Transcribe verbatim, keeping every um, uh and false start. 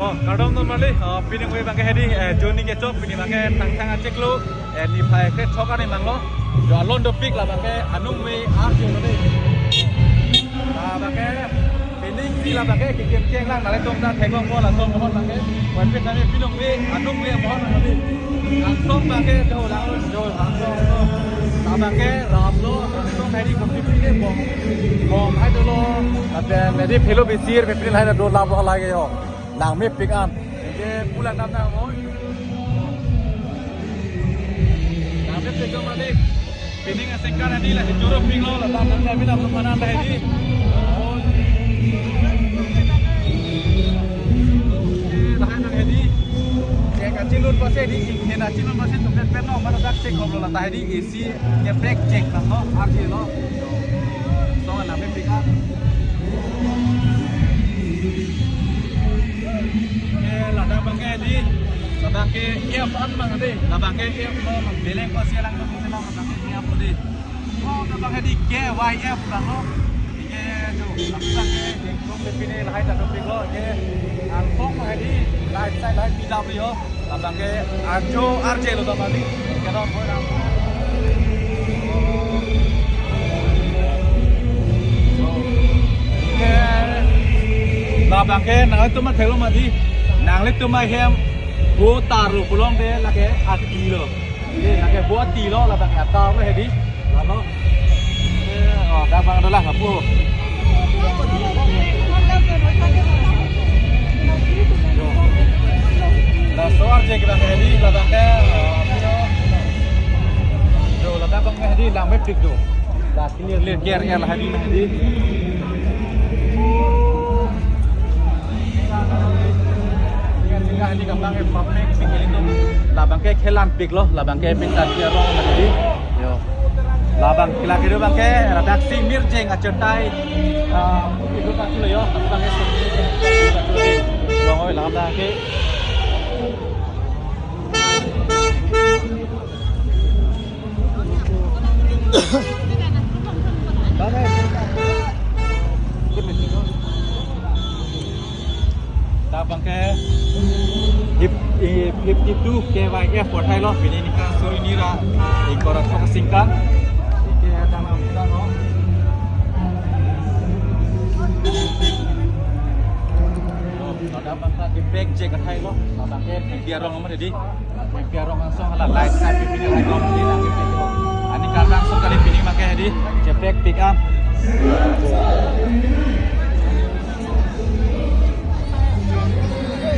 Oh, kardom non mali, oh, pini ave abangke hedi, eh, journey kechok, pini abangke Thangthang achiklo, eh, niphai kre chok arni manglo, jo alon dopik labangke anung ave arju mali. Labangke, pini si labangke, kekim kenglang, nale tong ta thekong ko, laso mohon abangke, wan pin nami pini ave, anung ave mohon mali. Langsung abangke, jo lang, jo langsung, labangke, ramlo, langsung hedi, kopi pini bom, bom, hai dolo, lapen, hedi phelo bisir, pepri hai dolo, labo lagi yo. Nang mepik an. Anke pulang dam nang oi. Nang mepik dam malik. Pining asengkan adi la choro pik lo, la dam dam dam dam dam dam dam di. Oi. Eh, lahai nang adi. Cek achinun pasi di, ingin achinun pasi tumpet pen no, mana dak cek kop lo la tahai di, isi. Ke brake check nang lo, arje lo. So, nang mepik an. Ke ladak abangke di, ladak ke F an abang di, labangke F lo, beleng pasi lang lo, labangke F lo di. Oh, labangke di K Y F lang lo. Ke jo, labangke di, pini lahai ta topik lo, ke, ang kong lahai di, lahai sai lahai pidap lo yo. Labangke arjo arje lo tama di. Kedam boy ram. Ke labangke nanglitum ma thelo mati. Nanglitum ma hem bo taru pulote lake ati lo. Ye lake bo ati lo labangke atar lo hedi. Lalo. Eh, oh, dak abang adalah apu. Laso arje ke abangke hedi, labangke, eh, jo, labang abangke hedi, lang mepik jo. Dak clear, clear, clear, clear lahai di, lahai di. Tinggal, tinggal, hedi kembang, eh, public, tinggal itu. Labangke kelan pik lo, labangke pintar dia rong lagi. Yo. Labang kila kedo abangke, ladak si Mirjeng acertai. Ah, itu tak dulu yo, tapi abangke si Mirjeng acertai. Bang, oi, labangke. Dak abangke hip, eh, fifty-two K Y F porthai lo, pini ningkan suri nira, ingkoi ra throk asingkan. Ke dam am dam lo. Ladak abangke di brake check athai lo, labangke di arong amat di. Pi arong langsung hala light sai pi pini hai dom di nang pi pini. Ani karena langsung kali pini make hedi. Check pik an.